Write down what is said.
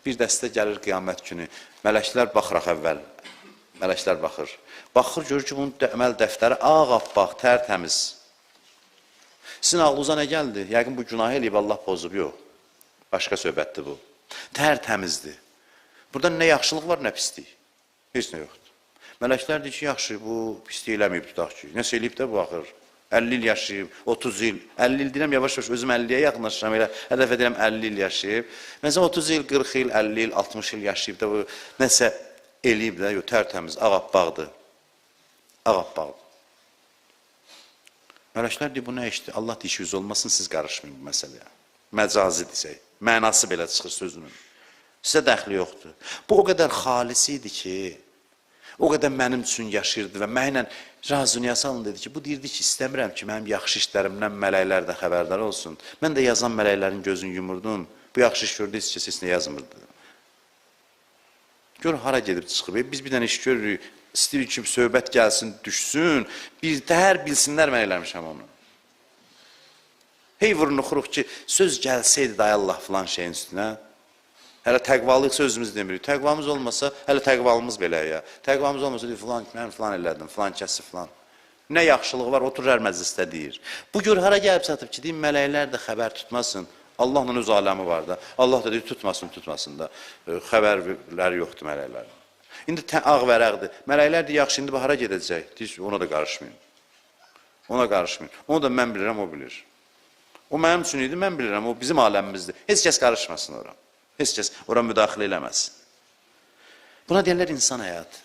Bir dəstə gəlir qiyamət günü. Mələklər baxıraq əvvəl. Mələklər baxır. Baxır, görür ki, bunun əməl dəftəri ağappaq, tərtəmiz. Sizin ağlınıza nə gəldi? Yəqin bu günah eləyib, Allah pozub. Yox. Başqa söhbətdir bu. Tərtəmizdir. Burada nə yaxşılıq var, nə pislik. Heç nə yoxdur. Mələklər deyir ki, yaxşı, bu pislik eləməyib, tutaq ki. Nəsə eləyib də bu axır. 50 il yaşayıb, 30 il, 50 il deyirəm, yavaş-yavaş özüm 50-yə yaxınlaşıram elə, hər dəfə deyirəm 50 il yaşayıb. Məsələn, 30 il, 40 il, 50 il, 60 il yaşayıb da bu nəsə eləyib də, yox, tərtəmiz, ağappaqdır. Ağappaqdır. Mələklər deyir, bu nə işdir? Allah deyir ki, yüz olmasın, siz qarışmayın bu məsələyə. Məcazi desək, mənası belə çıxır sözünün. Sizə dəxli yoxdur. Bu o qədər xalis idi ki, o qədər mənim üçün yaşayırdı və mənlə razı niyaz alın dedi ki, bu deyirdi ki, istəmirəm ki, mənim yaxşı işlərimdən mələklər də xəbərdar olsun. Mən də yazan mələklərin gözünü yumurdum. Bu yaxşı iş gördü, heç kəs heç nə yazmırdı. Gör, hara gedib çıxıb. Biz bir dənə iş görürük, istəyirik ki, söhbət gəlsin, düşsün, bir təhər bilsinlər mən eləmişəm onu. Hey vurun oxuruq ki, söz gəlsəydi day Allah filan şeyin üstünə. Hələ təqvalıq sözümüz demirik. Təqvamız olmasa, hələ təqvalımız belə ya. Təqvamız olmasa deyir, filan, mən filan elədim, filan kəsi filan. Nə yaxşılığı var, oturur hər məclisdə deyir. Bu gör hara gəlib çatıb ki, deyim, mələklər də xəbər tutmasın. Allahla öz aləmi var da. Allah da deyir, tutmasın, tutmasın da. Xəbərləri yoxdur mələklərin. İndi ağ vərəqdir. Mələklər deyir, yaxşı, indi bu hara gedəcək? Deyir, ona da qarışmayın. Ona qarışmayın. Onu da mən bilirəm, o bilir. O mənim üçün idi, mən bilirəm, o bizim aləmimizdir. Heç kəs qarışmasın ora. Heç kəs ora müdaxilə eləməsin. Buna deyirlər insan həyatı.